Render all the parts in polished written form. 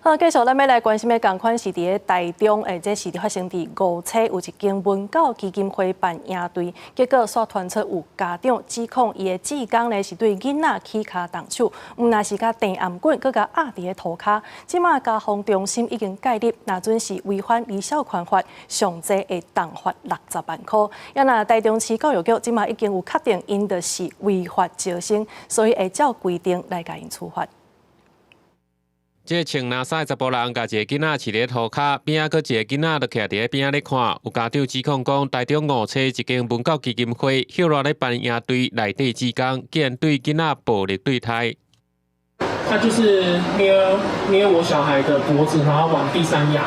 好，繼續咱欲來關心的仝款是佇咧台中，這是佇發生佇五車有一間文教基金會辦營隊，結果煞傳出有家長指控伊的志工呢是對囡仔起跤動手，毋但是共掟頷棍，閣共壓佇咧塗跤。這馬家防中心已經介入，若準是違反兒少權法，上濟會重罰60萬箍。也若台中市教育局這馬已經有確定𪜶就是違法招生，所以會照規定來共𪜶處罰。這個穿藍衫的查埔人，共一個囡仔飼佇咧塗跤，邊仔閣一個囡仔就徛佇咧邊仔咧看。有家長指控講，台中五車一間文教基金會歇熱咧辦營隊內底志工，竟然對囡仔暴力對待。他就是捏捏我小孩的脖子，然後往地上壓，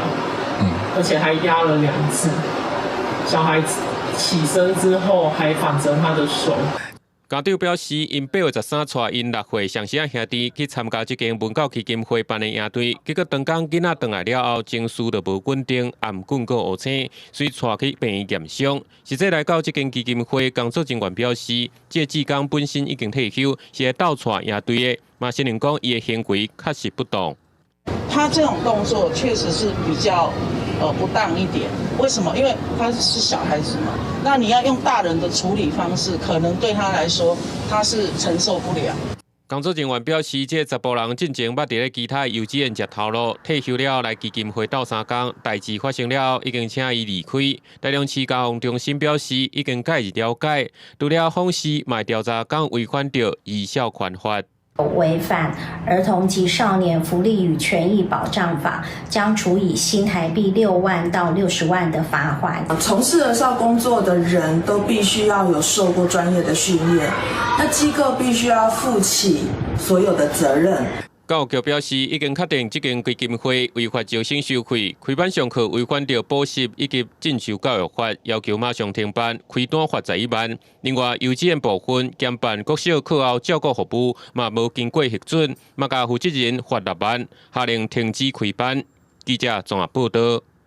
而且還壓了兩次。小孩起身之後還反折他的手。家長表示，𪜶8月13帶𪜶6歲雙生兄弟去參加這間文教基金會辦的營隊，結果當天囡仔轉來了後，情緒就無穩定，頷棍閣烏青，遂帶去病院驗傷。實際來到這間基金會工作人員表示，這個志工本身已經退休，是來鬥帶營隊的，嘛承認講伊的行為確實不當。他這種動作確實是比較不當一點，為什麼？因為他是小孩子嘛，那你要用大人的處理方式，可能對他來說他是承受不了。工作人員表示，這個查埔人進前捌佇咧其他幼稚園食頭路，退休了來基金會鬥相共，代誌發生了後，已經請伊離開。台中市家防中心表示，已經介入了解，除了訪視，嘛調查敢違反著兒少權法。違反兒童及少年福利與權益保障法，將處以新台幣6萬到60萬的罰鍰。從事兒少工作的人都必須要有受過專業的訓練，那機構必須要負起所有的責任。教育局表示，已經確定這間基金會違法招生收費，開班上課違反著補習以及進修教育法，要求馬上停辦，開單罰11萬。另外，幼稚園部分兼辦國小課後照顧服務，嘛無經過核准，嘛共負責人罰6萬，下令停止開班。記者綜合報導。